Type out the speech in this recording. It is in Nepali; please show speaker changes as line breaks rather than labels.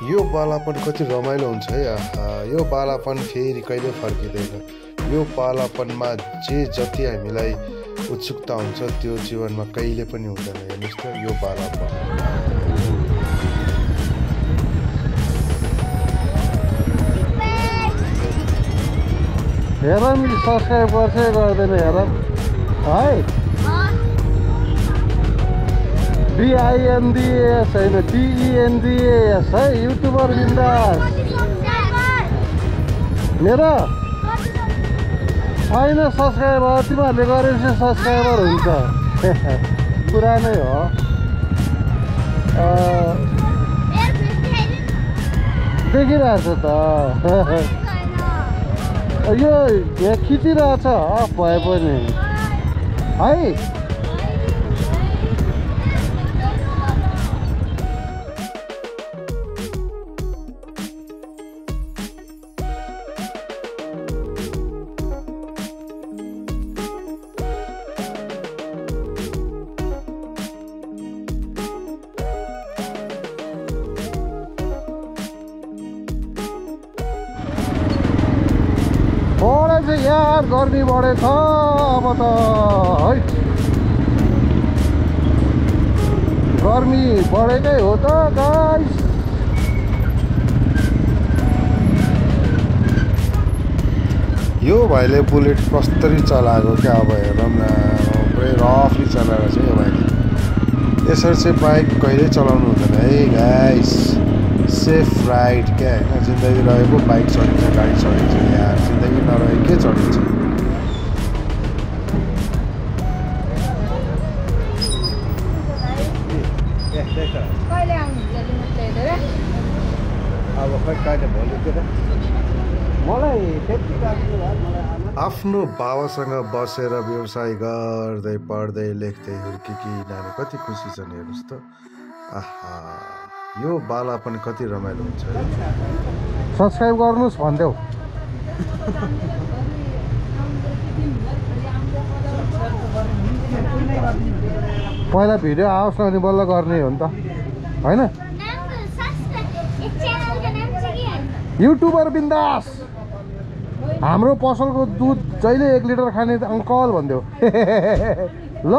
यो बालापन कति रमाइलो हुन्छ है। यो बालापन फेरि कहिले फर्किँदैन। यो बालापनमा जे जति हामीलाई उत्सुकता हुन्छ त्यो जीवनमा कहिले पनि हुँदैन। हेर्नुहोस् त यो बालापन। हेर नि सब्सक्राइब गर्छै गर्दैन हेर है। BINDAS होइन TENDAS है। युट्युबर बिन्दास मेरो होइन सब्सक्राइबर तिमीहरूले गरेपछि सब्सक्राइबर हुन्छ। पुरानै हो। देखिरहेछ त यो खिचिरहेछ अफ भए पनि है। यार गर्मी बढेछ अब त है। गर्मी बढेकै हो त गाइस। यो भाइले बुलेट कस्तरी चलाएको क्या। अब हेरौँ न पुरै रफली चलाएको छ यो भाइले। यसरी चाहिँ बाइक कहिल्यै चलाउनु हुँदैन है गाइस। सेफ राइड क्या होइन। जिन्दगी रहेको बाइक चढिन्छ गाडी चढिन्छ यार। जिन्दगी नरहे के चढिन्छ। आफ्नो बाबासँग बसेर व्यवसाय गर्दै पढ्दै लेख्दै हुर्केकी नानी कति खुसी छन् हेर्नुहोस् त। आहा यो बालापन कति रमाइलो हुन्छ। सब्सक्राइब गर्नुहोस् भन्देऊ। पहिला भिडियो आओस् न अनि बल्ल गर्ने हो नि त होइन। युट्युबर बिन्दास। हाम्रो पसलको दुध जहिले 1 लिटर खाने अङ्कल भन्देऊ ल।